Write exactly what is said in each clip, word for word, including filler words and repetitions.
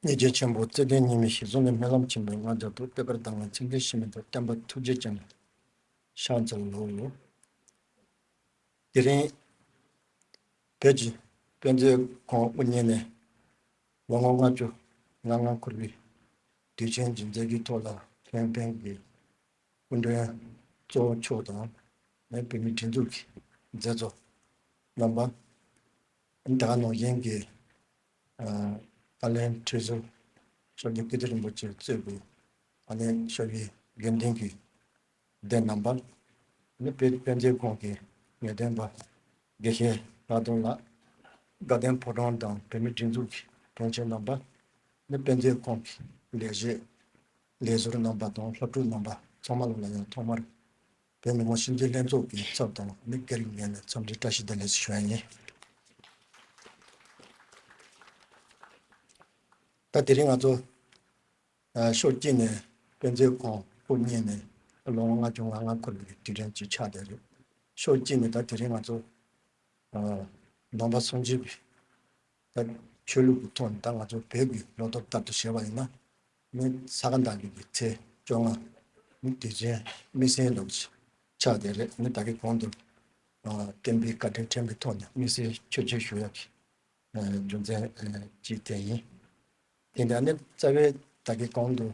སྙིང་རྗེ་ཆེན་པོ་བརྩེ་ལྡན་གཉིས་མེད་ཞི་གཟུགས་ནས་སྨོན་ལམ་ཆེན་པོའི་སྔགས་རྒྱ་མཚོ་གཏེར་གར་གདམས་ངག་ཚིག་འགྲེལ་ཤེས་མི་དང་བསྟན་པ་ཐུགས་རྗེ་ཅན། ཤངས་ཚ་ལོ་ལོ། དེ་རིང་བོད་ཀྱི་དཔེ་མཛོད་ཁང་དབུ་བརྙེས་ནས་ལོ་ངོ་ལྔ་བཅུ་ང་ལྔ་འཁོར་བའི་དུས་ཆེན་གྱི་མཛད་སྒོའི་ཐོག་ལ་ལྷན་ཕན་གྱི་སྐུ་མགྲོན་གཙོ་བོ་མཆོག་དང་། ནས་བོད་མིའི་སྒྲིག་འཛུགས་ཀྱི་མཛད་གཙོ་རྣམ་པ། ད་ག་ནང་བཞིན་གྱི་ཨ་བཀའ་བློན་ཁྲི་ཟུར་ཤོག་སྒྲིག་ཀིརྟི་རིན་པོ་ཆེ་གཙོས་པའི་ཨ་ནི་ཤོག་བུའི་དགེ་འདུན་གྱི་སྡེ་རྣམ་པ། ནི་བོད་དཔེ་མཛོད་ཁང་གི་ངེས་སྟོན་པ་དགེ་བཤེས་ལྷག་རྡོར་ལགས། དགའ་ལྡན་ཕོ་བྲང་དང་བོད་མིའི་སྒྲིག་འཛུགས་ཀྱི་དྲུང་ཆེ་རྣམ་པ། ནི་དཔེ་མཛོད་ཁང་གི་ལས་བྱེད་ལས་ཟུར་རྣམ་པ་དང་སློབ་ཕྲུག་རྣམ་པ་ཚང་མ་ལ་ཡང་ཐོག་མར་བོད་མི་མང་སྤྱི་འཐུས་ལྷན་ཚོགས་ཀྱི་ཚབ་དང་མི་སྒེར་ངོས་ནས་འཚམས་འདྲི་བཀྲ་ཤིས་བདེ་ལེགས་ཞུ་ཡ་ཡིན། ད་དེ་རིང་ང་ཚོ་ཨ་ཕྱོགས་གཅིག་ནས་དཔེ་མཛོད་ཁང་དབུ་བརྙེས་ནས་ལོ་ངོ་ལྔ་བཅུ་ང་ལྔ་འཁོར་བའི་དུས་དྲན་གྱི་ཆ་དེ་རེད། ཕྱོགས་གཅིག་ནས་ད་དེ་རིང་ང་ཚོ་ཨ་ནང་པ་སངས་རྒྱས་པའི་ད་ཆོས་ལུགས་ཀྱི་ཐོག་ནས་ད་ང་ཚོ་བོད་ཀྱི་ལོ་ཐོ་ལྟར་དུ་བྱས་པ་ཡིན་ན། ནི་ས་ག་ཟླ་བའི་གི་ཚེས་བཅོ་ལྔ་ནི་དུས་ཆེན་དམིགས་བསལ་ལོ་ཆགས་དེ་རེད། ནི་ད་གི་གོང་དུ་ཨ་བསྟན་པའི་བཀའ་དྲིན་དྲན་པའི་ཐོག་ནས་དམིགས་བསལ་ཆོས་ཆོས་ཞུ་ཡག་གི་ཨ་རྒྱུ་མཚན་ཨ་གཅིག་དེ་ཡིན། དེ་ནས་ཨ་ནི་རྩ་བའི་ད་གི་གོང་དུ་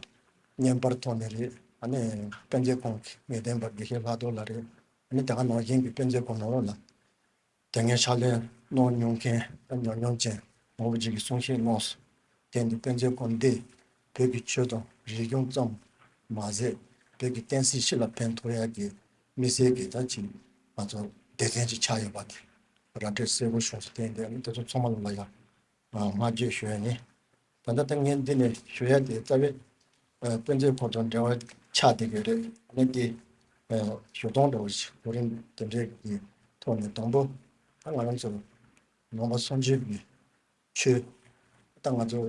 བརྙན་པར་ཐོག་ནས་རེད། ཨ་ནི་དཔེ་མཛོད་ཁང་གི་ངེས་སྟོན་པ་དགེ་བཤེས་ལྷག་རྡོར་ལགས་རེད། ཨ་ནི་ད་ག་ནང་བཞིན་གྱི་དཔེ་མཛོད་ཁང་ནང་ལོགས་ལ། དེ་སྔའི་ཕྱག་ལས་གནང་མྱོང་མཁན་ཉམས་མྱོང་ཅན་མང་པོ་ཅིག་གིས་གསུང་བཤད་གནང་སོང་། དེ་འདི་དཔེ་མཛོད་ཁང་འདི་བོད་ཀྱི་ཆོས་དང་རིག་གཞུང་ཙམ་མ་ཟད། བོད་ཀྱི་བསྟན་སྲིད་སྤྱི་ལ་ཕན་ཐོགས་ཡག་གི་དམིགས་བསལ་གྱི་ད་ཅིག་ང་ཚོ་སྡེ་ཚན་ཅིག་ཆགས་ཡོད་པ་དེ་ར་སྤྲོད་གསལ་པོ་བྱུང་སོང་། དེ་འདི་ཨ་ནི་དེ་ཚོ་ཚང་མ་ལ་ཡང་བསྔགས་བརྗོད་ཞུ་ཡ་ཡིན། ད་ལྟ་ད་ངས་འདི་ནས་ཞུ་ཡ་དེ་རྩ་བའི་ཨ་དཔེ་མཛོད་ཁང་དང་འབྲེལ་བ་ཆགས་བསྡད་ཡོད་རེད། ཨ་ནི་དེ་ཨ་ཞུ་སྟངས་འདྲ་བོ་ཞིག་གོ་རིམ་དེ་འདྲའི་གི་ཐོག་ནས་དང་པོ་ད་ང་རང་ཚོ་ནང་པ་སངས་རྒྱས་པའི་ཆོས་ད་ང་ཚོ་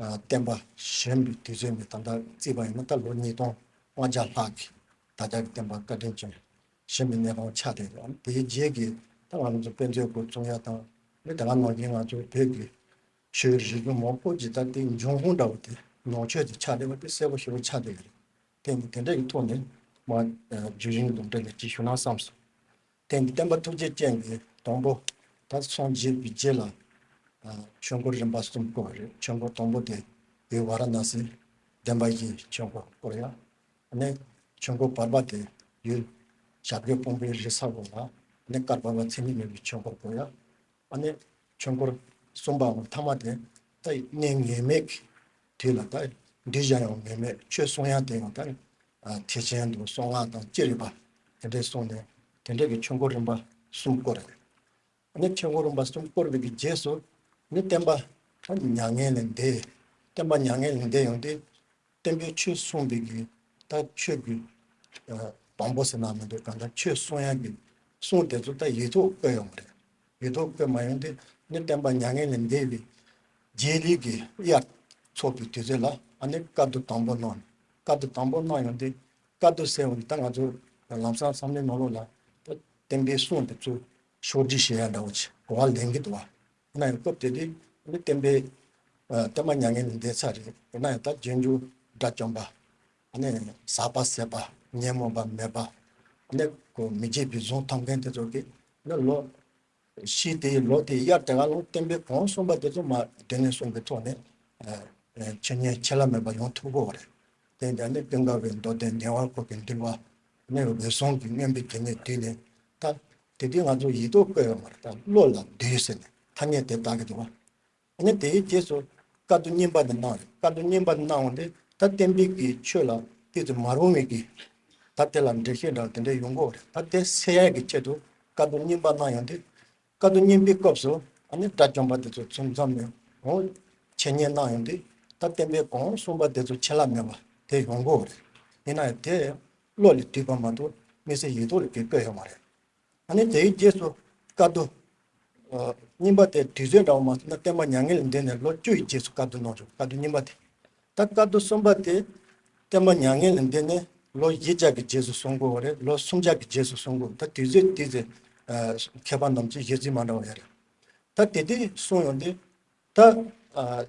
ཨ་བསྟན་པ་ཞན་པའི་དུས་ཚོད་ནས་ད་ལྟ་བརྩིས་པ་ཡིན་ན་ད་ལོ་ཉིས་སྟོང་ལྔ་བརྒྱ་ལྷག་གི་ད་ལྟ་གི་བསྟན་པ་བཀའ་དྲིན་ཅན་ཞན་པའི་གནས་སྟངས་ཆགས་བསྡད་ཡོད། ཨ་ནི་དེའི་རྗེས་ཀྱི་ད་ང་རང་ཚོ་དཔེ་མཛོད་སྐོར་བཙུགས་ཡ་དང་ནི་ད་ག་ནང་བཞིན་ང་ཚོ་བོད་ཀྱི་ཆོས་རིག་གཞུང་མང་པོ་ཅིག་ད་ལྟའི་འབྱུང་ཁུངས་འདྲ་བོ་དེ་ནང་ཆོས་དེ་ཆགས་བསྡད་པ་དེ་གསལ་པོ་ཞེ་པོ་ཆགས་བསྡད་ཡོད་རེད། དེ་ནི་དེ་འདྲ་གི་ཐོག་ནས་མ་ཨ་བརྗོད་གཞི་ལུང་འདྲེན་ལ་ཅིག་ཞུ་ན་བསམ་སོང་། དེ་ནི་བསྟན་པ་ཐུགས་རྗེ་ཅན་གྱི་དང་པོ་ད་སངས་རྒྱས་པའི་རྗེས་ལ་ཨ་ཆོས་འཁོར་རིམ་པ་གསུམ་བསྐོར་བ་རེད། ཆོས་འཁོར་དང་པོ་དེ་བོད་ཝཱ་ར་ཎ་སི་བདེན་པ་བཞིའི་ཆོས་འཁོར་བསྐོར་ཡ། ཨ་ནི་ཆོས་འཁོར་བར་པ་དེ་ཡུལ་ཞབས་སྐྱབས་སྤུངས་པའི་རི་ས་འོག་ལ་ཨ་ནི་བསྐལ་པ་པ་མཚན་ཉིད་མེད་པའི་ཆོས་འཁོར་བསྐོར་ཡ། ཨ་ནི་ཆོས་འཁོར་གསུམ་པའམ་ཐ་མ་དེ་ད་གནས་ངེས་མེད་ཀྱི་དུས་ལ་ད་འདུས་བྱས་ཡང་ངེས་མེད། ཆོས་གསུང་ཡང་དེ་ཡང་ད་ཐེག་ཆེན་དང་གསང་སྔགས་དང་ཅི་རིགས་པ་དེ་འདྲས་གསུངས་ནས་དེ་འདྲས་ཀྱི་ཆོས་འཁོར་རིམ་པ་གསུམ་བསྐོར་རེད། ཨ་ནི་ཆོས་འཁོར་རིམ་པ་གསུམ་བསྐོར་བའི་གི་རྗེས་སུ་ནི་བསྟན་པ་ད་མྱ་ངན་ལས་འདས། བསྟན་པ་མྱ་ངན་ལས་འདས་ཡོང་དུས། བསྟན་པའི་ཆོས་གསུངས་པའི་གི་ད་ཆོས་ཀྱི་ཨ་དང་པོ་ཟེར་ན་མི་འདུག་གང་ལྟར་ཆོས་གསུང་ཡག་གི་གསུང་དེ་ཚོ་ད་ཡིག་ཐོག་བཀོད་ཡོང་བ་རེད། ཡིག་ཐོག་བཀོད་མ་ཡོང་དུས་ནི་བསྟན་པ་མྱ་ངན་ལས་འདས་པའི་རྗེས་ལུས་ཀྱི་དབྱར་ཚོགས་པའི་དུས་ཚོད་ལ་ཨ་ནི་བཀའ་བསྡུ་དང་པོ་གནང་། བཀའ་བསྡུ་དང་པོ་གནང་ཡོང་དུས་བཀའ་བསྡུ་ཟེར་བ་ནི་ད་ང་ཚོ་ལམ་སང་བསམ་བློའི་ནང་ལོགས་ལ་ད་བསྟན་པའི་གསུང་དེ་ཚོ་ཕྱོགས་སྒྲིག་བྱེད་ཡ་འདྲ་བོ་ཅིག་གོ་བ་ལེན་གྱི་འདུག་བ། ཡིན་ན་ཡང་སྐབས་དེ་དུས་ནི་བསྟན་པའི་ཨ་བསྟན་པ་མྱ་ངན་ལས་འདས་ཚར་རེད། ཡིན་ན་ཡང་ད་རྗེས་འཇུག་དགྲ་བཅོམ་པ། ཨ་ནི་ཟག་པ་ཟད་པ་ཉོན་མོངས་པ་མེད་པ། ཨ་ནི་ཁོ་མི་བརྗེད་པའི་གཟུངས་ཐོབ་མཁན་དེ་ཚོ་གིས་ནི་ལོ་ཤིག་དེའི་ལོ་དེའི་དབྱར་དེ་ག་ལ་བསྟན་པའི་གོང་གསུངས་པ་དེ་ཚོ་མར་དྲན་ནས་གསུངས་པའི་ཐོག་ནས་ཨ་ཨ་འཆད་ཉན་ཆད་ལྷག་མེད་པ་ཡོང་ཐུབ་ཀྱི་ཡོད་རེད། དེ་འདྲ་ནི་ཀུན་དགའ་བོའི་མདོ་སྡེ་ཉེ་བར་འཁོར་གྱི་འདུལ་བ། ནི་འོད་སྲུང་གི་མངོན་པའི་དེ་ནས་དུས་ནས་ད་དེ་དུས་ང་ཚོ་ཡིག་ཐོག་བཀོད་ཡོད་མ་རེད། ད་བློ་ལ་བསྡུས་ཟེར་ནས་ཐ་སྙད་དེ་བཏགས་ཀྱི་འདུག་བ། ཨ་ནི་དེའི་རྗེས་སུ་བཀའ་བསྡུ་གཉིས་པ་དེ་གནང་རེད། བཀའ་བསྡུ་གཉིས་པ་དེ་གནང་བ་དེ་ད་བསྟན་པའི་གི་ཆོས་ལ་ཏོག་ཙམ་མ་རུང་བའི་གི་ད་དེ་ལ་འགྲེལ་བཤད་འདྲ་དེ་འདྲ་ཡོང་གི་ཡོད་རེད། ད་དེ་སེལ་ཡག་གི་ཆེད་དུ་བཀའ་བསྡུ་གཉིས་པ་གནང་ཡོང་དུས། བཀའ་བསྡུ་གཉིས་པའི་སྐབས་སུ་ཨ་ནི་དགྲ་བཅོམ་པ་དེ་ཚོ་ཚུར་འཛོམས་ནས་འོང་འཆད་ཉན་གནང་ཡོང་དུས་ད་བསྟན་པའི་གོང་གསུངས་པ་དེ་ཚོ་ཆད་ལྷག་མེད་པ་དེ་ཡོང་གི་ཡོད་རེད། ཡིན་ན་ཡང་དེ་བློ་ལ་བསྡུས་པ་མ་གཏོགས་དམིགས་བསལ་ཡིག་ཐོག་ལ་གི་བཀོད་ཡོད་མ་རེད། ཨ་ནི་དེའི་རྗེས་སུ་བཀའ་བསྡུ་ཨ་གཉིས་པ་དེ་དུས་ཚོད་འདྲ་བོ་མ་སོང་ན་བསྟན་པ་མྱ་ངན་ལས་འདས་ནས་ལོ་བཅུ་ཡི་རྗེས་སུ་བཀའ་བསྡུ་གནང་བྱུང་། བཀའ་བསྡུ་གཉིས་པ་དེ། ད་བཀའ་བསྡུ་གསུམ་པ་དེ་བསྟན་པ་མྱ་ངན་ལས་འདས་ནས་ལོ་བཞི་བརྒྱ་གི་རྗེས་སུ་གསུང་གི་ཡོད་རེད། ལོ་སུམ་བརྒྱ་གི་རྗེས་སུ་གསུང་གི་ཡོད། ད་དུས་ཚོད་དེ་ཚོ་ཨ་མཁས་པ་རྣམས་ཀྱི་བཞེད་ཚུལ་མ་འདྲ་བ་ཡོད་རེད། ད་དེ་དུས་གསུང་ཡོང་དུས་ད་ཨ་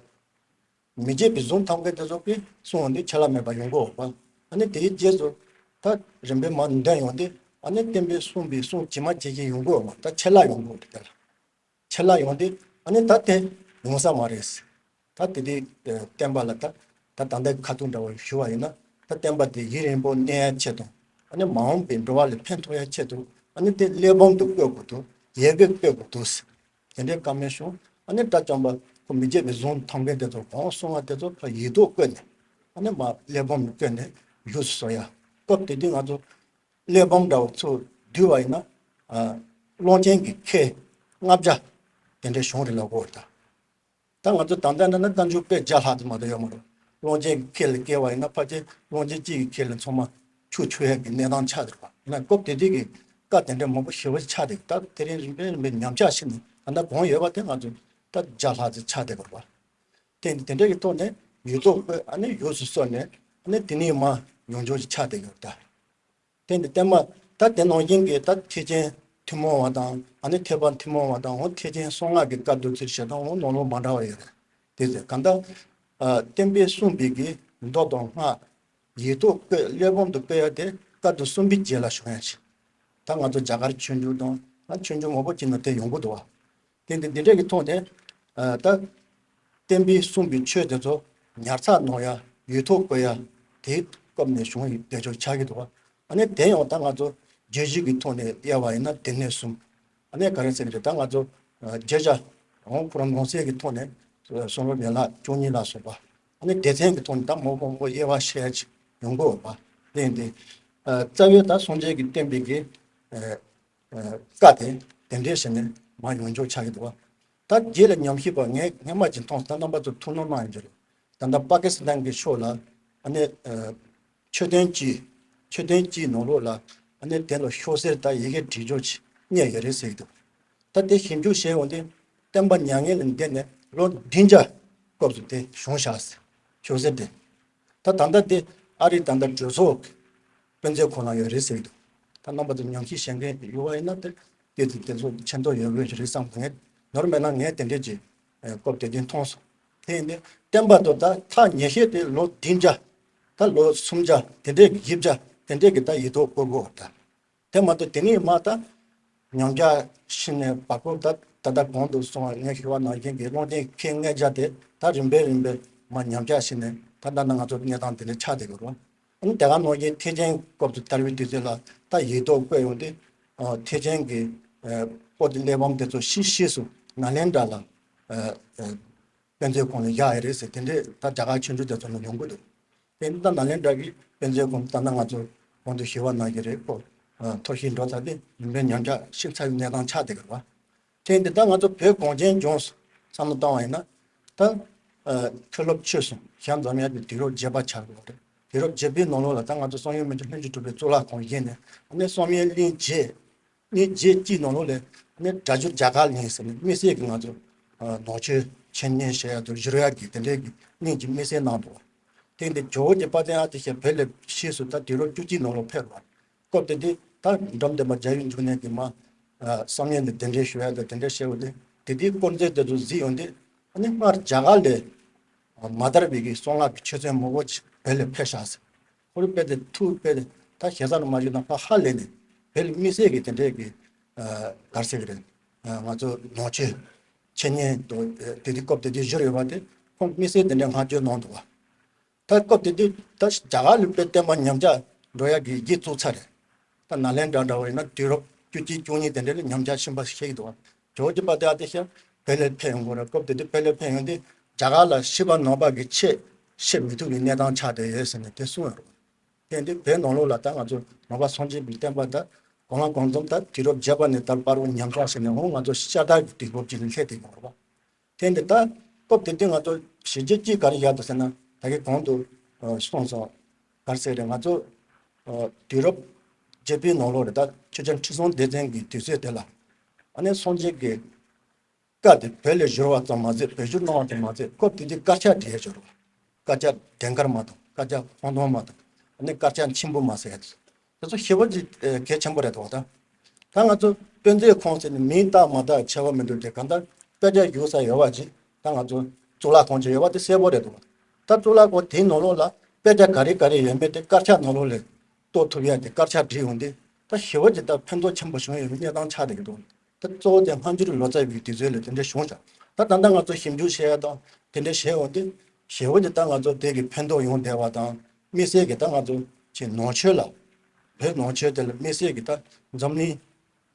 མི་བརྗེད་པའི་གཟུངས་ཐོབ་མཁན་དེ་ཚོ་གི་གསུང་འོང་དུས་ཆད་ལྷག་མེད་པ་ཡོང་གི་ཡོད་པ། ཨ་ནི་དེའི་རྗེས་སུ་ད་རིམ་པས་མར་འདོན་ཡོང་དུས་ཨ་ནི་བསྟན་པའི་གསུངས་པའི་གསུང་ཇི་མ་ཇི་བཞིན་ཡོང་གི་ཡོད་པ། ད་ཆད་ལྷག་ཡོང་གི་ཡོད་དེ་ག་ལ། ཆད་ལྷག་ཡོང་དུས་ཨ་ནི་ད་དེ་ཡོང་ས་མ་རེད། ད་དེ་དུས་ཨ་བསྟན་པ་ལ་ད་ད་ད་ལྟའི་ཁ་ཐུག་འདྲ་བོ་ཞུ་བ་ཡིན་ན། ད་བསྟན་པ་དེ་ཡུན་རིང་པོ་གནས་ཡ་ཆེད་དུ། ཨ་ནི་མ་འོངས་པའི་འགྲོ་བ་ལ་ཕན་ཐོགས་ཡ་ཆེད་དུ། ཨ་ནི་དེ་གླེགས་བམ་དུ་བཀོད་དགོས་འདུག། ཡི་གེ་བཀོད་དགོས་འདུག། དེ་འདྲའི་བཀའ་མོལ་བྱུང་། ཨ་ནི་དགྲ་བཅོམ་པ་ཁོ་མི་བརྗེད་པའི་གཟུངས་ཐོབ་མཁན་དེ་ཚོ་གོང་གསུངས་པ་དེ་ཚོ་ཕར་ཡིག་ཐོག་བཀོད་ནས། ཨ་ནི་མར་གླེགས་བམ་དུ་བཀོད་ནས་བཞུགས་སུ་གསོལ་ཡ། སྐབས་དེ་དུས་ང་ཚོ་གླེགས་བམ་འདྲ་བོ་ཚུར་བསྡུས་པ་ཡིན་ན། ཨ་ཀློང་ཆེན་གྱི་ཁལ་ལྔ་བརྒྱ་དེ་འདྲའི་བྱུང་རེད་ལབ་ཀྱི་ཡོད་རེད་ད། ད་ང་ཚོ་ད་ལྟ་འདྲ་ན་རྟ་མཆོག་དཔེ་བརྒྱ་ལྷག་ཙམ་མ་གཏོགས་ཡོད་མ་རེད། ཀློང་ཆེན་གྱི་ཁལ་ལ་བཀལ་བ་ཡིན་ན་ཕལ་ཆེར་ཀློང་ཆེན་གཅིག་གི་ཁལ་ལ་ཚང་མ་ཆུ་མཆོད་ཡས་ཀྱི་གནས་སྟངས་ཆགས་བསྡད་པ་ཡིན་ན། སྐབས་དེ་དུས་ཀྱི་བཀའ་དེ་འདྲ་མང་པོ་ཞེ་པོ་ཆགས་བསྡད། ད་དེ་རིང་རིམ་པས་རིམ་པས་ཉམས་ཆག་ཕྱིན་ནས་ད་ལྟ་གོང་ཡོད་པ་དེ་ང་ཚོ་ད་བརྒྱ་ལྷག་ཙམ་ཆགས་བསྡད་པ་རེད་པ། དེ་དེ་འདྲ་གི་ཐོག་ནས་ཡིག་ཐོག་བཀོད། ཨ་ནི་ཡོངས་སུ་གསོལ་ནས། ཨ་ནི་དེ་ནས་མར་ཡོངས་སྦྱོང་ཞིག་ཆགས་བསྡད་ཡོད་ད། དེ་འདི་བསྟན་པ་ད་དེ་ནང་བཞིན་གྱི་ད་ཐེག་ཆེན་ཐུན་མོང་བ་དང་། ཨ་ནི་ཐེག་པ་ཐུན་མོང་བ་དང་། འོ་ཐེག་ཆེན་གསང་སྔགས་ཀྱི་བཀའ་བསྡུ་ཚུལ་བྱེད་སྟངས་འོ་ནང་ལོགས་མ་འདྲ་བ་ཡོད་རེད། དེ་ཚོ་གང་ལྟར་ཨ་བསྟན་པའི་གསུངས་པའི་གི་མདོ་དང་སྔགས་ཡིག་ཐོག་བཀོད། གླེགས་བམ་དུ་བཀོད་ཡ་དེ་བཀའ་བསྡུ་གསུམ་པའི་རྗེས་ལ་བྱུང་ཡ་ཞིག། ད་ང་ཚོ་རྒྱ་གར་ཆོས་འབྱུང་དང་ཨ་ཆོས་འབྱུང་མང་པོ་ཅིག་ནང་དེ་ཡོང་གི་འདུག་བ། དེ་འདི་འདི་འདྲ་གི་ཐོག་ནས་ཨ་ད་བསྟན་པའི་གསུངས་པའི་ཆོས་དེ་ཚོ་ཉར་ཚགས་གནང་ཡ། ཡིག་ཐོག་བཀོད་ཡ། དེའི་སྐབས་ནས་བྱུང་བའི་དེ་ཚོ་ཆགས་ཀྱི་འདུག་བ། ཨ་ནི་དེ་ཡང་ད་ང་ཚོ་བརྗོད་གཞི་གི་ཐོག་ནས་དབྱེ་བ་ཡིན་ན་སྡེ་སྣོད་གསུམ། ཨ་ནི་ག་རེ་ཟེར་གི་རེད། ད་ང་ཚོ་ཨ་བརྗོད་བྱ་འོང་ཁོ་རང་ནང་གསེས་ཀྱི་ཐོག་ནས་གསུང་རབ་ཡན་ལག་བཅུ་གཉིས་ལ་སོགས་པ། ཨ་ནི་སྡེ་ཚན་གྱི་ཐོག་ནས་ད་མང་པོ་མང་པོ་དབྱེ་བ་ཕྱེ་ཡ་ཅིག་ཡོང་གི་ཡོད་པ། དེ་ཡིན་དུས་ཨ་རྩ་བའི་ད་སངས་རྒྱས་ཀྱིས་བསྟན་པའི་གི་ཨ་ཨ་བཀའ་དེ་དེ་འདྲའི་བྱས་ནས་མར་ཡོངས་སྦྱོང་ཆགས་ཀྱི་འདུག་བ། ད་རྗེས་ལ་ཉམས་ཞིབ་པ་ངས་སྔས་མ་ཅིག་མཐོང་སོང་། ད་རྣམ་པ་ཚོ་ཐུགས་སྣང་གནང་ཡོང་རྒྱུ་རེད། ད་ལྟ་པ་ཀི་སི་ཐན་གྱི་ཕྱོགས་ལ་ཨ་ནི་ཨ་མཆོད་རྟེན་གཅིག། མཆོད་རྟེན་གཅིག་ནང་ལོགས་ལ་ཨ་ནི་དེ་ལ་ཤོག་སེར་དང་ཡི་གེ་བྲིས་ཆོག་ཅིག་རྙེད་ཡོད་རེད་ཟེར་གྱི་འདུག། ད་དེ་ཞིབ་འཇུག་བྱས་ཡོང་དུས་བསྟན་པ་མྱ་ངན་ལས་འདས་ནས་ལོ་བདུན་བརྒྱ་སྐབས་སུ་དེ་བྱུང་བཞག་ཟེར། ཤོག་སེར་དེ། ད་ད་ལྟ་དེ་ཨ་རིའི་ད་ལྟ་གྲོས་ཚོགས་དཔེ་མཛོད་ཁང་ལ་ཡོད་རེད་ཟེར་གྱི་འདུག། ད་རྣམ་པ་ཚོ་ཉམས་ཞིབ་བྱེད་མཁན་ཡོད་པ་ཡིན་ན་དེ་དེ་དེ་དེ་ཚོ་ཕན་ཐོགས་ཡོད་དགོས་ཀྱི་རེད་བསམ། ངས་ནོར་མེད་ན་ངས་དེ་འདྲས་ཀྱི་ཨ་སྐབས་དེ་དུས་མཐོང་སོང་། དེ་ཡིན་དུས་བསྟན་པ་དེ་ད་ཐག་ཉེ་ཤོས་དེ་ལོ་བདུན་བརྒྱ། ད་ལོ་སུམ་བརྒྱ་དེ་འདྲས་ཀྱི་བཞི་བརྒྱ་དེ་འདྲས་ཀྱི་ད་ཡིག་ཐོག་བཀོད་དགོས་པ་ད། དེ་མ་གཏོགས་དེ་ནས་མར་ད་ཉམས་ཆག་ཕྱིན་ནས་བར་སྐབས་ད་ད་ལྟ་གོང་དུ་སོང་བ་ངས་ཞུས་པ་ནང་བཞིན་གྱི་ཀློང་ཆེན་ཁལ་ལྔ་བརྒྱ་དེ་ད་རིམ་པས་རིམ་པས་མར་ཉམས་ཆག་ཕྱིན་ནས་ད་ལྟ་ན་ང་ཚོ་གནས་སྟངས་དེ་འདྲ་ཆགས་བསྡད་ཀྱི་རེད། ཨ་ནི་དེ་ག་ནང་བཞིན་ཐེག་ཆེན་སྐབས་སུ་དར་བའི་དུས་ཚོད་ལ་ད་ཡིག་ཐོག་བཀོད་ཡོང་དུས། ཨ་ཐེག་ཆེན་གྱི་ཨ་པོ་ཏི་གླེགས་བམ་དེ་ཚོ་ཕྱིས་ཕྱིས་སུ་ནཱ་ལེནྡྲ་ལ་ཨ་ཨ་དཔེ་མཛོད་ཁང་ལ་བཞག་ཡོད་རེད་ཟེར། དེ་འདྲས་ད་རྒྱ་གར་ཆོས་འབྱུང་དེ་ཚོ་ལ་ཡོང་གི་འདུག། དེ་ནི་ད་ནཱ་ལེནྡྲ་གི་དཔེ་མཛོད་ཁང་ད་ནང་ང་ཚོ་གོང་དུ་ཞུས་པ་ནང་བཞིན་རེད། ཁོ་ཨ་འཐོར་ཞིག་འགྲོ་ཚར་ཏེ་ཡིན་པའི་ཉམས་ཆག་ཕྱིན་ཚར་བའི་གནས་སྟངས་ཆགས་བསྡད་ཀྱི་རེད་བ། དེ་འདི་ད་ང་ཚོ་བོད་གངས་ཅན་ལྗོངས་སུ་བསམ་བློ་བཏང་བ་ཡིན་ན། ད་ཨ་མཁན་སློབ་ཆོས་གསུམ་ཞྭ་འཛོམས་ཡག་གི་དུས་རབས་བརྒྱད་པ་ཆགས་ཀྱི་ཡོད་རེད། དུས་རབས་བརྒྱད་པའི་ནང་ལོགས་ལ་ད་ང་ཚོ་བསམ་ཡས་མི་འགྱུར་ལྷུན་གྱིས་གྲུབ་པའི་གཙུག་ལག་ཁང་བཞེངས་ནས། ཨ་ནི་བསམ་ཡས་གླིང་བརྒྱད། གླིང་བརྒྱད་ཀྱི་ནང་ལོགས་ལ་ཨ་ནི་སྒྲ་སྒྱུར་རྒྱ་གར་གླིང་ཟེར་ནས་དམིགས་བསལ་གྱི་ང་ཚོ་ཨ་ནང་ཆོས་འཆད་ཉན་བྱེད་ཡག་དང་བཞུགས་ཡག་གི་དེ་འདྲའི་གི་གླིང་གི་དམིགས་བསལ་གནང་འདུག་བ། དེ་འདི་ཇོ་བོ་རྗེ་དཔལ་ལྡན་ཨ་ཏི་ཤ་བོད་ལ་ཕྱིས་སུ་ད་དུས་རབས་བཅུ་གཅིག་ནང་ལོགས་ཕེབས་པ། སྐབས་དེ་དུས་ད་འབྲོམ་སྟོན་པ་རྒྱལ་བའི་འབྱུང་གནས་ཀྱིས་མར་ཨ་བསམ་ཡས་ནས་གདན་འདྲེན་ཞུ་ཡག་དང་དེ་འདྲ་བྱས་པ་དེ། དེ་དུས་དཀོར་མཛོད་དེ་ཚོ་གཟིགས་ཡོང་དུས་ཨ་ནི་སྔར་རྒྱ་གར་ལ་མ་དར་བའི་གི་གསང་སྔགས་ཀྱི་ཆོས་ཚན་མང་པོ་ཅིག་བོད་ལ་ཕེབས་ཤག་ཟེར། ཁོ་རང་དཔེ་དེ་ཐུགས་དཔེ་དེ་ད་ཞེ་ས་རུ་མ་བྱུང་ན་ཕར་ཧ་ལས་ནས་བོད་ལ་དམིགས་བསལ་གྱི་དེ་འདྲའི་གི་ཨ་ག་རེ་ཟེར་གི་རེད། ཨ་ང་ཚོ་ནང་ཆོས་འཆད་ཉན་དང་དེ་དུས་སྐབས་དེ་དུས་བཞུགས་ཡོད་པ་དེ་ཁོང་དམིགས་བསལ་དེ་འདྲའི་བསྔགས་བརྗོད་གནང་འདུག་བ། ད་སྐབས་དེ་དུས་ད་རྒྱ་གར་ལུང་པའི་བསྟན་པ་ཉམས་ཆག་འགྲོ་ཡག་གི་གཞི་བཙུགས་ཚར་རེད། ད་ནཱ་ལེནྡྲ་འདྲ་བ་ཡིན་ན་དུས་རབས་བཅུ་གཅིག་བཅུ་གཉིས་དེ་འདྲ་ལ་ཉམས་ཆག་ཕྱིན་པ་ཤེས་ཀྱི་འདུག་བ། ཇོ་བོ་རྗེ་དཔལ་ལྡན་ཨ་ཏི་ཤ་བོད་ལ་ཕེབས་ཡོང་གི་རེད། སྐབས་དེ་དུས་བོད་ལ་ཕེབས་ཡོང་དུས་རྒྱ་གར་ལ་ཤེས་པ་ནང་པ་གི་ཆོས་བཤད་མི་ཐུབ་པའི་གནས་སྟངས་ཆགས་བསྡད་ཡོད་ཟེར་ནས་དེ་གསུངས་ཡོད་རེད། དེ་འདི་བོད་ནང་ལོགས་ལ་ད་ང་ཚོ་ནང་པ་སངས་རྒྱས་པའི་བསྟན་པ་ད་གང་ལ་གང་འཚམ་ད་དུས་རབས་བརྒྱད་པ་ནས་ད་བར་དུ་ཉམས་ཆག་ཕྱིན་ནས་འོང་ང་ཚོ་ཤ་སྟག་གི་དུས་བབ་ཅིག་ལ་སླེབས་བསྡད་ཡོད་རེད་བ། དེ་འདི་ད་སྐབས་དེ་དུས་ང་ཚོ་གཞི་རྒྱ་གཅིག་ག་རེ་བཞག་འདུག་ཟེར་ན། ད་གིན་གོང་དུ་ཨ་གསུངས་སོང་། ག་རེ་ཟེར་རེད། ང་ཚོ་ཨ་དུས་རབས་བརྒྱད་པའི་ནང་ལོགས་རེད། ད་ཆོས་རྒྱལ་ཁྲི་སྲོང་ལྡེ་བཙན་གྱི་དུས་ཚོད་དེ་ལ་ཨ་ནི་སངས་རྒྱས་ཀྱི་བཀའ་དེ་བོད་ལ་བསྒྱུར་བ་ཙམ་མ་ཟད་བེད་སྤྱོད་གནང་བ་ཙམ་མ་ཟད་སྐབས་དེ་དུས་དཀར་ཆག་བྲིས་ཡས་བྱུང་རེད། དཀར་ཆག་ལྡན་དཀར་མ་དང་། དཀར་ཆག་སྤང་ཐང་མ་དང་། ཨ་ནི་དཀར་ཆག་མཆིམས་ཕུ་མ་ཟེར་ཡས་དེ་ཚོ་ཞེ་པོ་ཅིག་ཨ་གལ་ཆེན་པོ་རེད་འདུག་བ། ད་ད་ང་ཚོ་དཔེ་མཛོད་ཁང་ཟེར་ནས་མིང་བཏགས་མ་བཏགས་ཁྱད་པར་མི་འདུག་སྟེ། གང་ལྟར་དཔེ་ཆ་བཞུགས་ས་ཡོད་པ་ཅིག་ད་ང་ཚོ་གཙུག་ལག་ཁང་ཅིག་ཡོད་པ་དེ་གསལ་པོ་རེད་འདུག་བ། ད་གཙུག་ལག་ཁང་དེའི་ནང་ལོགས་ལ་དཔེ་ཆ་ག་རེ་ག་རེ་ཡོད་མེད་དེ་དཀར་ཆག་ནང་ལོགས་ལ་གཏོར་ཐུབ་ཡ་དེ་དཀར་ཆག་བསྒྲིགས་ཡོང་དུས་ད་ཞེ་པོ་ཅིག་ད་ཕན་ཐོགས་ཆེན་པོ་བྱུང་ཡོད་པའི་གནས་སྟངས་ཆགས་བསྡད་ཀྱི་འདུག་ད་གཙོ་བོ་དེ་སྔ་འགྱུར་ལོ་ཙཱ་བའི་དུས་ཚོད་ལ་དེ་འདྲ་བྱུང་ཤག་ད་ད་ལྟ་ང་ཚོ་ཞིབ་འཇུག་བྱེད་ཡ་དང་དེ་འདྲ་བྱས་ཡོང་དུས་ཞེ་པོ་ཅིག་ད་ང་ཚོ་དེ་གི་ཕན་ཐོགས་ཡོང་བསྡད་པ་དང་དམིགས་བསལ་གྱི་ད་ང་ཚོ་ཅིག་ནང་ཆོས་ལ་བོད་ནང་ཆོས་དེ་ལ་དམིགས་བསལ་གྱི་ད་འཛམ་གླིང་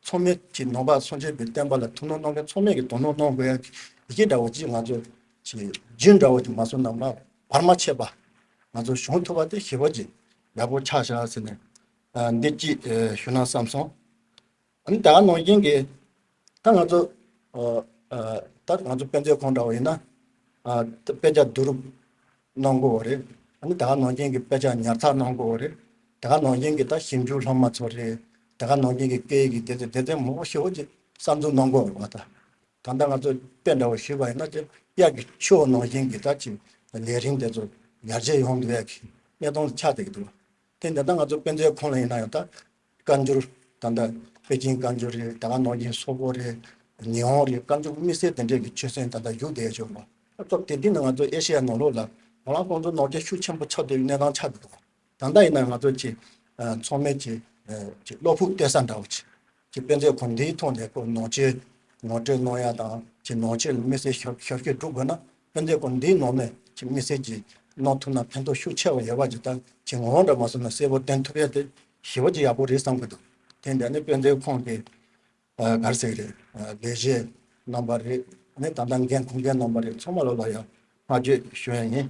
ཚང་མས་ཀྱི་ནང་པ་སངས་རྒྱས་པའི་བསྟན་པ་ལ་ཐུགས་སྣང་གནང་མཁན་ཚང་མས་ཀྱི་དོ་སྣང་གནང་དགོས་ཡ་གི་ཡི་གེ་འདྲ་བོ་ཅིག་ང་ཚོ་ཅིག་རྒྱུན་འདྲ་བོ་ཅིག་མ་སོང་ན་མ་བར་མ་ཆད་པ་ང་ཚོ་བྱུང་ཐུབ་པ་དེ་ཞེ་པོ་ཅིག་ཡག་པོ་ཆགས་བཞག་ཟེར་ནས་ཨ་འདི་ཅིག་ཨ་ཞུ་ན་བསམ་སོང་། ཨ་ནི་ད་ག་ནང་བཞིན་གྱི་ད་ང་ཚོ་ཨ་ཨ་ད་ང་ཚོ་དཔེ་མཛོད་ཁང་འདྲ་བོ་ཡིན་ན་ཨ་དཔེ་ཆ་བསྡུ་རུབ་གནང་དགོས་པ་རེད། ཨ་ནི་ད་ག་ནང་བཞིན་གྱི་དཔེ་ཆ་ཉར་ཚགས་གནང་དགོས་པ་རེད། ད་ག་ནང་བཞིན་གྱི་ད་ཞིབ་འཇུག་སློབ་མ་ཚོ་རེད། ད་ག་ནང་བཞིན་གྱི་སྐད་ཡིག་གི་སྡེ་ཚན་སྡེ་ཚན་མང་པོ་ཞེ་པོ་ཅིག་གསར་འཛུགས་གནང་དགོས་པ་རེད་བ་ད། ད་ལྟ་ང་ཚོ་དཔེ་འདྲ་བོ་ཞུས་པ་ཡིན་ན་ཅིག་གཡག་གི་ཁྱུ་ནང་བཞིན་གྱི་ད་ཅིག་ལས་རིམ་དེ་ཚོ་ཡར་རྒྱས་ཡོང་འདུག་ཡ་གི་གནས་སྟངས་ཆགས་བསྡད་ཀྱི་འདུག་དེ་འདི་ལྟ་ང་ཚོ་དཔེ་མཛོད་ཁང་ལ་ཡིན་ན་ཡང་ད་བཀའ་འགྱུར་ད་ལྟ་པེ་ཅིང་བཀའ་འགྱུར་རེད། ད་ག་ནང་བཞིན་སོག་པོ་རེད། ཉི་ཧོང་རེད། བཀའ་འགྱུར་དམིགས་བསལ་དེ་འདྲས་ཀྱི་ཆོས་ཚན་ད་ལྟ་བཞུགས་བསྡད་ཡོད་པ་ཨ་ཐོབ་དེ་འདི་ནི་ང་ཚོ་ཨེ་ཤེ་ཡ་ནང་ལོགས་ལ་ང་རང་ཁོང་ཚོ་ནོར་རྒྱ་ཤུགས་ཆེན་པོ་ཆགས་བསྡད་པའི་གནས་སྟངས་ཆགས་བསྡད་འདུག་ད་ལྟ་ཡིན་ན་ང་ཚོ་ཅིག་ཚང་མས་ཅིག་ཅིག་བློ་ཕུགས་གཏད་ས་འདྲ་བོ་ཅིག་ཅིག་དཔེ་མཛོད་ཁང་འདིའི་ཐོག་ནས་ཁོ་ནང་ཆོས་ངོ་སྤྲོད་གནང་ཡ་དང་ཅིག་ནང་ཆོས་ལ་དམིགས་བསལ་ཞབས་ཞབས་ཞུ་སྒྲུབ་དགོས་ན་དཔེ་མཛོད་ཁང་འདིའི་ནང་ནས་ཅིག་དམིགས་བསལ་ཅིག་གནང་ཐུབ་ན་ཕན་ཐོགས་ཤུགས་ཆེ་བ་ཡོད་པ་ཅིག་དང་ཅིག་ངོ་བོ་འདྲ་མ་སོང་ན་གསལ་པོ་སྟོན་ཐུབ་ཡ་དེ་ཞེ་པོ་ཅིག་ཡག་པོ་རེད་བསམ་གི་འདུག་དེ་འདྲ་ནི་དཔེ་མཛོད་ཁང་གི་ཨ་ག་རེ་ཟེར་གི་རེད། ཨ་ལས་བྱེད་རྣམ་པ་རེད། ཨ་ནི་ད་ལྟ་འགན་འཁུར་མཁན་རྣམ་པ་རེད། ཚང་མ་ལོ་ལ་ཡང་བསྔགས་བརྗོད་ཞུ་ཡ་ཡིན།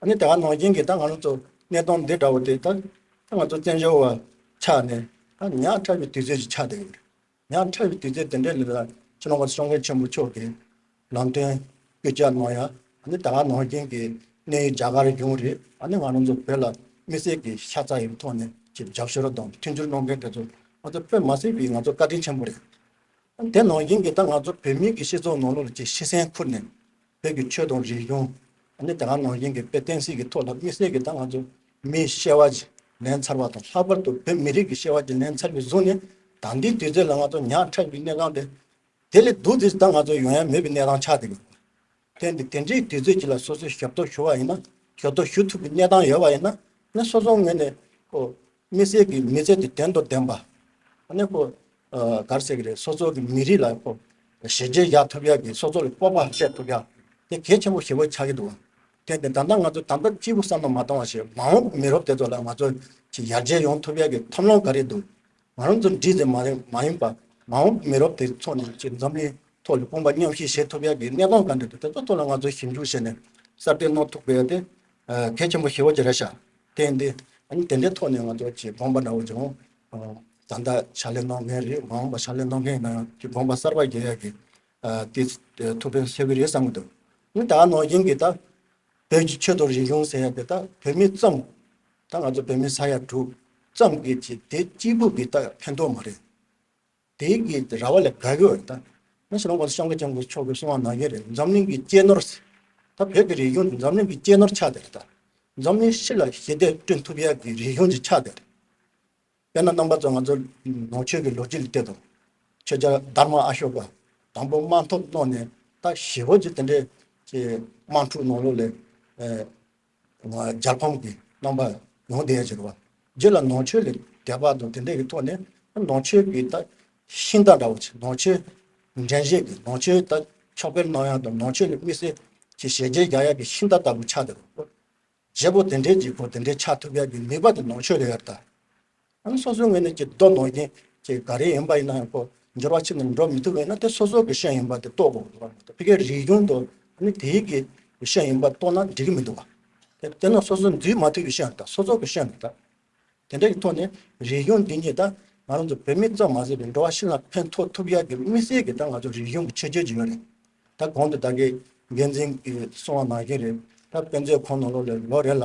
ཨ་ནི་དེ་ག་ནང་བཞིན་གྱི་ད་ང་རང་ཚོ་གནས་སྟངས་འདི་འདྲ་བོ་དེ་ད་ད་ང་ཚོ་བཙན་བྱོལ་བ་ཆགས་ནས་ད་ཉག་ཕྲ་བའི་དུས་ཚོད་ཅིག་ཆགས་བསྡད་ཡོད་རེད། ཉག་ཕྲ་བའི་དུས་ཚོད་དེ་འདྲ་ལ་ད་ཕྱི་ནང་གི་སྐྱབས་མགོན་ཆེན་པོ་མཆོག་གིས་ལམ་སྟོན་སྐུལ་ལྕག་གནང་ཡ། ཨ་ནི་ད་ག་ནང་བཞིན་གྱི་གནས་ཡུལ་རྒྱ་གར་གཞུང་རེད། ཨ་ནི་ང་རང་ཚོ་བོད་ལ་དམིགས་བསལ་གྱི་ཤ་ཚ་ཡི་ཐོག་ནས་ཀྱི་རྒྱབ་སྐྱོར་དང་མཐུན་འགྱུར་གནང་མཁན་དེ་ཚོ་ང་ཚོ་དཔེ་མ་སྲིད་པའི་ང་ཚོ་བཀའ་དྲིན་ཆེན་པོ་རེད། ཨ་ནི་དེ་ནང་བཞིན་གྱི་ད་ང་ཚོ་བོད་མི་གི་སྤྱི་ཚོགས་ནང་ལོགས་ལ་ཅིག་ཤི་གསོན་ཁུར་ནས་བོད་ཀྱི་ཆོས་དང་རིག་གཞུང་། ཨ་ནི་ད་ག་ནང་བཞིན་གྱི་དཔེ་བསྟན་སྲིད་ཀྱི་ཐོག་ལ་དམིགས་བསལ་གྱི་ད་ང་ཚོ་མིའི་སྐྱེ་བ་ཅིག་ལེན་ཚར་བ་དང་ལྷག་པར་དུ་བོད་མི་རིགས་ཀྱི་སྐྱེ་བ་ཅིག་ལེན་ཚར་བའི་གཞུག་ནས་ད་ལྟའི་དུས་ཚོད་ལ་ང་ཚོ་ཉག་ཕྲ་བའི་གནས་སྟངས་དེ། དེ་ལས་སྡུག་ཙམ་ད་ང་ཚོ་ཡོང་ཡ་མེད་པའི་གནས་སྟངས་ཆགས་བསྡད་ཀྱི་འདུག་དེ་འདི་དེ་འདྲའི་དུས་ཚོད་ཅིག་ལ་སོ་སོས་ཞབས་ཏོག་ཞུ་བ་ཡིན་ན་ཞབས་ཏོག་ཞུ་ཐུབ་པའི་གནས་སྟངས་ཡོད་པ་ཡིན་ན་ནི་སོ་སོའི་ངོས་ནས་ཁོ་དམིགས་བསལ་གྱི་མི་ཚེ་དེ་དོན་དང་ལྡན་པ། ཨ་ནི་ཁོ་ཨ་ག་རེ་ཟེར་གི་རེད། སོ་སོ་གི་མི་རིགས་ལ་ཁོ་བྱས་རྗེས་བཞག་ཐུབ་ཡ་གི་སོ་སོ་ལ་སྤོབས་པ་སླེབས་ཐུབ་ཡ་དེ་གལ་ཆེན་པོ་ཞེ་པོ་ཆགས་ཀྱི་འདུག་དེ་འདི་ད་ལྟ་ང་ཚོ་ད་ལྟ་གཅིག་པུ་བསམ་བློ་མ་བཏང་བ་ཞིག་མ་འོངས་པའི་མི་རབས་དེ་ཚོ་ལ་ང་ཚོ་ཅིག་ཡར་རྒྱས་ཡོང་ཐུབ་ཡ་གི་ཐབས་ལམ་ག་རེ་འདུག་ང་རང་ཚོ་འདྲིས་ཏེ་མ་རེད་མ་ཡིན་པ་མ་འོངས་མི་རབས་དེ་ཚོ་ནས་ཅིག་འཛམ་གླིང་ཐོག་ལ་དཔུང་པ་མཉམ་གཤིབ་བྱེད་ཐུབ་ཡ་གི་གནས་སྟངས་ག་འདྲ་འདུག་དེ་ཚོ་ཐོག་ལ་ང་ཚོ་ཞིབ་འཇུག་བྱས་ནས་གསར་གཏོད་གནང་ཐུབ་དགོས་ཡ་དེ་གལ་ཆེན་པོ་ཞེ་པོ་ཅིག་རེད་ཤག་དེ་ཡིན་དུས་ཨ་ནི་དེ་འདྲའི་ཐོག་ནས་ང་ཚོ་ཅིག་དགོངས་པ་འདྲ་བོ་ཅིག་འོང་ད་ལྟ་ཕྱག་ལས་གནང་མཁན་རེད། མ་འོངས་པ་ཕྱག་ལས་གནང་མཁན་ཡིན་ན་ཡང་ཅིག་དགོངས་པ་གསར་པ་རྒྱག་ཡ་གི་དེ་ཐུགས་ཕན་གསོས་ཀྱི་རེད་བསམ་གྱི་འདུག་ཨ་ནི་ད་ག་ནང་བཞིན་གྱི་ད་བོད་ཀྱི་ཆོས་དང་རིག་གཞུང་ཟེར་ཡ་དེ་ད་བོད་མི་ཙམ། ད་ང་ཚོ་བོད་མི་ས་ཡ་དྲུག་ཙམ་གྱི་ཅིག་དེ་གཅིག་པུ་གི་ད་ཕན་ཐོགས་མ་རེད། དེ་གི་ར་བ་ལས་བརྒལ་གྱི་ཡོད་རེད་ད། ང་ཕྱི་ནང་གོང་ས་སྐྱབས་མགོན་ཆེན་པོ་མཆོག་གིས་གསུངས་པ་ནང་བཞིན་རེད། འཛམ་གླིང་གི་གཅེས་ནོར་ཟེར། ད་བོད་ཀྱི་རིག་གཞུང་དེ་འཛམ་གླིང་གི་གཅེས་ནོར་ཆགས་བསྡད་རེད་ད། འཛམ་གླིང་སྤྱི་ལ་ཞི་བདེ་བསྐྲུན་ཐུབ་ཡ་གི་རིག་གཞུང་ཅིག་ཆགས་བསྡད་རེད། དཔེར་ན་རྣམ་པ་ཚོ་ང་ཚོ་ནང་ཆོས་ཀྱི་ལོ་རྒྱུས་ལ་བལྟས་དང་། ཆོས་རྒྱལ་དྷརྨ་ཨ་ཤོ་ཀ་དང་པོ་དམག་འཐབ་གནང་ནས་ད་ཞེ་པོ་ཅིག་དེ་འདྲའི་ཀྱི་དམག་འཁྲུག་ནང་ལོགས་ལ་ཨེ་རྒྱལ་ཕམ་གྱི་རྣམ་པ་ཡོང་བསྡད་ཡ་ཅིག་རེད་བ། རྗེས་ལ་ནང་ཆོས་ལ་དད་པ་དང་དེ་འདྲའི་གི་ཐོག་ནས་ནང་ཆོས་ཀྱི་ད་ཤིང་རྟ་འདྲ་བོ་ཅིག་ནང་ཆོས་འགྲན་བཞེད་ཀྱི་ནང་ཆོས་ད་ཕྱག་དཔེ་གནང་ཡ་དང་ནང་ཆོས་ལ་དམིགས་བསལ་གྱི་ཞལ་མཇལ་རྒྱག་ཡ་གི་ཤིང་རྟ་ལྟ་བུ་ཆགས་བསྡད་རེད། བརྗེ་པོ་དེ་འདྲའི་ཅིག་ཁོ་དེ་འདྲའི་ཆགས་ཐུབ་ཡ་གི་ནུས་པ་དེ་ནང་ཆོས་ལ་ཡོད་ད། ཨ་ནི་སོ་སོའི་ངོས་ནས་ཀྱི་རྡོ་ནང་བཞིན་གྱི་ག་རེ་ཡིན་པ་ཡིན་ན་ཡང་ཁོ་འགྱུར་བ་ཕྱིན་ནས་འགྲོ་མི་ཐུབ་པ་ཡིན་ན་དེ་སོ་སོ་གི་ཤན་ཡིན་པ་དེ་རྟོགས་དགོས་འདུག་བ། ཕ་གིའི་རིག་གཞུང་དང་ཨ་ནི་དེའི་གི་ཤན་ཡིན་པ་རྟོགས་ན་འགྲིག་གི་མི་འདུག་བ། དེ་དེ་ནི་སོ་སོ་འཛུལ་མ་ཐུབ་པའི་ཤན་རེད་ད། སོ་སོ་གི་ཤན་རེད་ད། དེ་འདྲ་གི་ཐོག་ནས་རིག་གཞུང་འདི་ཉིད་ད་ང་རང་ཚོ་བོད་མི་ཙམ་མ་ཟད་པའི་འགྲོ་བ་ཕྱི་ལ་ཕན་ཐོགས་ཐུབ་ཡག་གི་དམིགས་བསལ་གྱི་ད་ང་ཚོ་རིག་གཞུང་གི་ཁྱད་ཆོས་ཅིག་ཡོད་རེད། ད་གོང་དུ་ད་གི་འགན་འཛིན་གྱིས་གསུངས་པ་ནང་བཞིན་རེད། ད་དཔེ་མཛོད་ཁང་ནང་ལོགས་ལ་ལོ་རེ་ལ་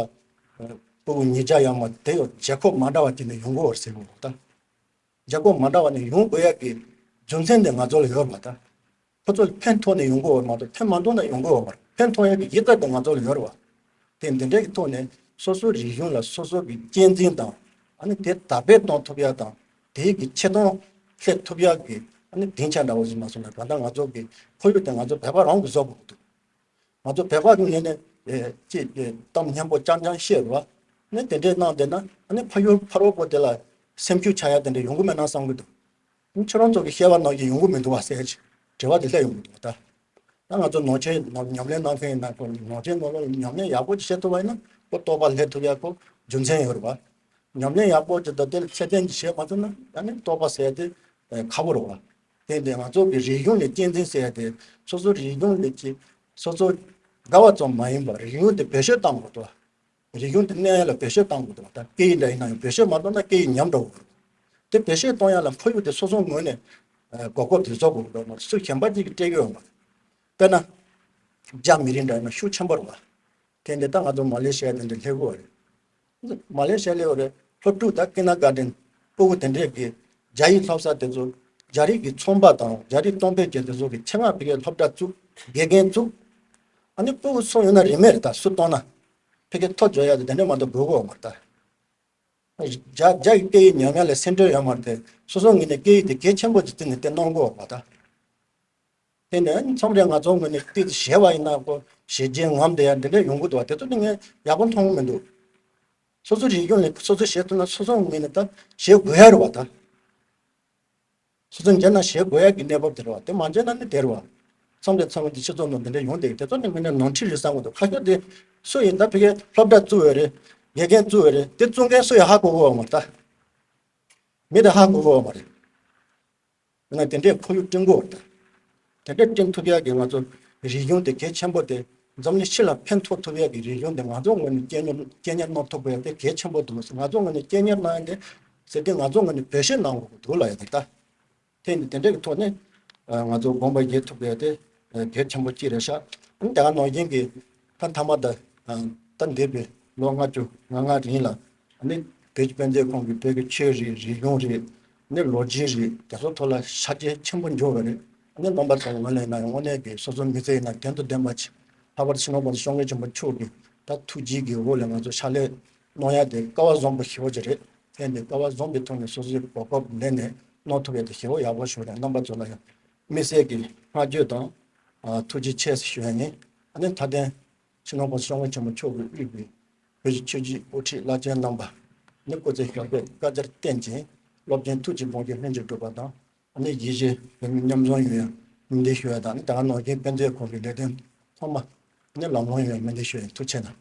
ཕྲུ་གུ་ཉིས་བརྒྱ་ཡར་མར་དེ་ཡང་རྒྱལ་ཁབ་མ་འདྲ་བ་ཅིག་ནས་ཡོང་གི་ཡོད་རེད་ཟེར་གི་ཡོད་ད། རྒྱལ་ཁབ་མ་འདྲ་བ་ནས་ཡོང་དགོས་ཡག་གི་རྒྱུ་མཚན་དེ་ང་ཚོ་ལ་ཡོད་པ་ད། ཁོ་ཚོ་ལ་ཕན་ཐོགས་ནས་ཡོང་གི་ཡོད་མ་གཏོགས་ཕན་མ་ཐོགས་ནས་ཡོང་གི་ཡོད་མ་རེད། ཕན་ཐོགས་ཡག་གི་ཡིད་ཚད་དེ་ང་ཚོ་ལ་ཡོད་རེད་བ། དེ་འདི་འདྲའི་གི་ཐོག་ནས་སོ་སོའི་རིག་གཞུང་ལ་སོ་སོ་གི་གཅེས་འཛིན་དང་ཨ་ནི་དེ་དར་སྤེལ་གཏོང་ཐུབ་ཡག་དང་དེའི་གི་ཆེ་མཐོང་སླེབས་ཐུབ་ཡག་གི་ཨ་ནི་སྡིངས་ཆ་འདྲ་བོ་ཞིག་མ་སོང་ན་གང་ལྟར་ང་ཚོ་གི་ཁོར་ཡུག་དེ་ང་ཚོ་བོད་པ་རང་གིས་བཟོ་དགོས་ཀྱི་འདུག་ང་ཚོ་བོད་པ་གི་ངོས་ནས་ ཨེ་ཅིག་ཨེ་གཏམ་སྙན་པོ་རྐྱང་རྐྱང་བཤད་རོགས། ཨ་ནི་དེ་འདྲས་གནང་བསྡད་ན་ཨ་ནི་ཕ་ཡུལ་ཕ་རོལ་པོ་དེ་ལ་སེམས་ཤུགས་ཆག་ཡ་དེ་འདྲས་ཡོང་གི་མེད་ན་བསམ་གི་འདུག་ཁྱོད་རང་ཚོ་གི་བཤད་པ་ནང་བཞིན་ཡོང་གི་མི་འདུག་བ་ཟེར་གྱི་དྲི་བ་དེ་སླེབས་ཡོང་གི་འདུག་ད། ད་ང་ཚོ་ནོར་ཆེན་ནོར་ཉམས་ལེན་གནང་མཁན་ཡིན་ན་ཁོ་ནོར་ཆེན་ནོར་ལོག་ཉམས་ལེན་ཡག་པོ་ཅིག་བྱེད་ཐུབ་པ་ཡིན་ན་ཁོ་རྟོགས་པ་སླེབས་ཐུབ་ཡ་ཁོ་རྒྱུ་མཚན་ཡོད་རེད་བ། ཉམས་ལེན་ཡག་པོ་ཅིག་དང་དེ་ལ་ཚད་ལྡན་ཅིག་བྱེད་མ་ཐུབ་ན་ད་ནི་རྟོགས་པ་ཟེར་ཡ་དེ་ཁག་པོ་རེད་བ། དེ་འདི་ང་ཚོ་གི་རིག་གཞུང་ལ་གཅེས་འཛིན་ཟེར་ཡ་དེ་སོ་སོ་རིག་གཞུང་ལ་གཅེས་སོ་སོ་དགའ་བ་ཙམ་མ་ཡིན་པར་རིག་གཞུང་དེ་བེད་སྤྱོད་གཏང་དགོས་འདུག་བ། རིག་གཞུང་དེ་གནས་ཡ་ལ་བེད་སྤྱོད་གཏང་དགོས་འདུག་ད་སྐད་ཡིག་འདྲ་ཡིན་ན་ཡང་བེད་སྤྱོད་མ་གཏོང་ན་སྐད་ཡིག་ཉམས་འགྲོ་གི་རེད། དེ་བེད་སྤྱོད་གཏོང་ཡ་ལ་ཁོར་ཡུག་དེ་སོ་སོའི་ངོས་ནས་ཨ་གོ་སྐབས་དེ་བཟོ་དགོས་ཀྱི་འདུག་སུ་གཞན་པ་གཅིག་གིས་སྤྲད་ཀྱི་ཡོད་མ་རེད། དཔེར་ན། རྒྱ་མི་རིགས་འདྲ་ཡིན་ན་ཤུགས་ཆེན་པོ་རེད་བ། དེ་འདི་ད་ང་ཚོ་མ་ལེ་ཤི་ཡ་དེ་འདྲ་སླེབས་ཀྱི་ཡོད་རེད། མ་ལེ་ཤི་ཡ་སླེབས་ཡོད་རེད། སློབ་ཕྲུག་དང་ཀིན་ཌར་གྷར་ཌེན་སྤུ་གུ་དེ་འདྲས་ཀྱི་རྒྱ་ཡིག་སློབ་ས་དེ་ཚོ་རྒྱ་རིགས་ཀྱི་ཚོང་པ་དང་རྒྱ་རིགས་གཏོང་ཕོད་ཅན་དེ་ཚོ་གི་ཆེད་མངགས་ཕ་གིའི་སློབ་གྲྭ་བཙུགས་དགེ་རྒན་བཙུགས། ཨ་ནི་སྤུ་གུ་ཚོ་ཡོད་ན་རིན་མེད་རེད་ད་སུ་གཏོང་ན། ཕ་གི་ཐོ་འཇོག་ཡ་དེ་དེ་འདྲས་མ་གཏོགས་དགོས་ཀྱི་ཡོད་མ་རེད་ད། རྒྱ་རྒྱ་ཡི་སྐད་ཡིག་ཉམས་ཡ་ལ་སེམས་ཁྲལ་ཡོད་མ་རེད་དེ་སོ་སོ་ངོས་ནས་སྐད་ཡིག་དེ་གལ་ཆེན་པོ་ཅིག་བརྩིས་ནས་དེ་གནང་དགོས་པ་དང་། དེ་ནས་མཚམས་རེ་ང་ཚོ་ངོས་ནས་ཏོག་ཙམ་ཞེད་པ་ཡིན་ན་ཁོ་ཞེད་བྱེད་ངོམ་བསྡད་ཡ་འདི་འདྲ་ཡོང་གི་འདུག་བ་དེ་ཚོ་ནི་ངས་ཡག་པོ་མཐོང་གི་མི་འདུག་སོ་སོ་རིག་གཞུང་ལ་སོ་སོ་བྱེད་ཐུབ་ན་སོ་སོ་ངོས་ནས་ད་བྱེད་དགོས་ཡ་རེད་བ་ད། སོ་སོ་བྱས་ན་བྱེད་དགོས་ཡ་གི་གནས་བབ་དེ་རེད་བ་དེ་མ་བྱས་ན་ནི་དེ་རེད་བ། མཚམས་རེ་མཚམས་རེ་འདི་སྤྱི་ཚོགས་ནང་འདི་འདྲ་ཡོང་བསྡད་ཀྱི་དེ་ཚོ་ནི་ངོས་ནས་ནོར་འཁྲུལ་རེད་བསམ་གི་འདུག་ཁ་ཤས་དེ་སུ་ཡིན་ད་ཕ་གིའི་སློབ་གྲྭ་བཙུགས་ཡོད་རེད། དགེ་རྒན་བཙུགས་ཡོད་རེད་དེ་བཙུགས་མཁན་སུ་ཡིན་ཧ་གོ་གི་ཡོད་མ་རེད་ད། མི་དེ་ཧ་གོ་གི་ཡོད་མ་རེད། ཡིན་ན་དེ་འདྲའི་ཁོར་ཡུག་བསྐྲུན་དགོས་རེད་ད། དེ་འདྲ་བསྐྲུན་ཐུབ་ཡག་གི་ང་ཚོ་རིག་གཞུང་དེ་གལ་ཆེན་པོ་དེ་འཛམ་གླིང་སྤྱི་ལ་ཕན་ཐོགས་ཐུབ་ཡག་གི་རིག་གཞུང་དེ་ང་ཚོ་ངོས་ནས་གཅེས་གཉེར་གཅེས་གཉེར་གནང་ཐུབ་དགོས་ཡག་དེ་གལ་ཆེན་པོ་འདུག་ང་ཚོ་ངོས་ནས་གཅེས་གཉེར་གནང་ཡག་དེ་ཟེར་དུས་ང་ཚོ་ངོས་ནས་བེད་སྤྱོད་གནང་དགོས་ཀྱི་འདུག་ལབ་ཡག་དེ་ད། དེ་ནི་དེ་འདྲ་གི་ཐོག་ནས་ང་ཚོ་དགོངས་པ་བཞེས་ཐུབ་ཡག་དེ་གལ་ཆེན་པོ་གཅིག་རེད་ཤག་ཨ་ནི་དེ་ག་ནང་བཞིན་གྱི་ད་མཐའ་མ་ད་ད་འདས་པའི་ལོ་ལྔ་བཅུ་ང་ལྔ་རིང་ལ་ཨ་ནི་བོད་ཀྱི་དཔེ་མཛོད་ཁང་གིས་བོད་ཀྱི་ཆོས་རིག་རིག་གཞུང་རིག་ནི་ལོ་རྒྱུས་རིག་དེ་ཚོ་ཐོག་ལ་ཤར་རྒྱས་ཆེན་པོ་འབྱོར་བ་རེད། ཨ་ནི་རྣམ་པ་ཚོ་ངོས་ལ་ཡིན་ན་ཡང་དངོས་གནས་ཀྱི་སོ་སོའི་མི་ཚེ་ཡིན་ན་དོན་དང་ལྡན་པ་ཅིག་ལྷག་པར་སྤྱི་ནོར་༸གོང་ས་༸སྐྱབས་མགོན་ཆེན་པོ་མཆོག་གི་ད་ཐུགས་རྗེ་གི་འོག་ལ་ང་ཚོ་ཕྱག་ལས་གནང་ཡ་དེ་སྐལ་བ་བཟང་པོ་ཞེ་པོ་ཅིག་རེད། དེ་ནི་སྐལ་བ་བཟང་པོའི་ཐོག་ནས་སོ་སོའི་གོ་སྐབས་ལེན་ནས་གནང་ཐུབ་ཡ་དེ་ཞེ་པོ་ཡག་པོ་ཞིག་རེད། རྣམ་པ་ཚོ་ལ་ཡང་དམིགས་བསལ་གྱི་བསྔགས་བརྗོད་དང་ཐུགས་རྗེ་ཆེ་ཞུ་ཡ་ཡིན། ཨ་ནི་མཐའ་དོན་སྤྱི་ནོར་༸གོང་ས་༸སྐྱབས་མགོན་ཆེན་པོ་མཆོག་གིས་དབུས་པའི་བོད་ཀྱི་ཆོས་བརྒྱུད་དབུ་ཁྲིད་བླ་ཆེན་རྣམ་པ་ནི་སྐུ་ཚེ་ཞབས་པད་བསྐལ་བརྒྱར་བརྟན་ཅིང་སློབ་ཆེན་ཐུགས་ཀྱི་དགོངས་བཞེད་ལྷུན་གྱིས་གྲུབ་པ་དང་ཨ་ནི་ཡིད་བཞིན་ནོར་བུ་མཉམ་འཛོམས་ཡོང་ཡ་སྨོན་འདུན་ཞུ་ཡ་དང་ཨ་ནི་ད་ག་ནང་བཞིན་དཔེ་མཛོད་ཁང་གི་ལས་དོན་ཚང་མ་ནི་ལམ་ལྷོང་ཡོང་བའི་སྨོན་འདུན་ཞུ་ཡ་ཡིན། ཐུགས་རྗེ་ཆེ་གནང་།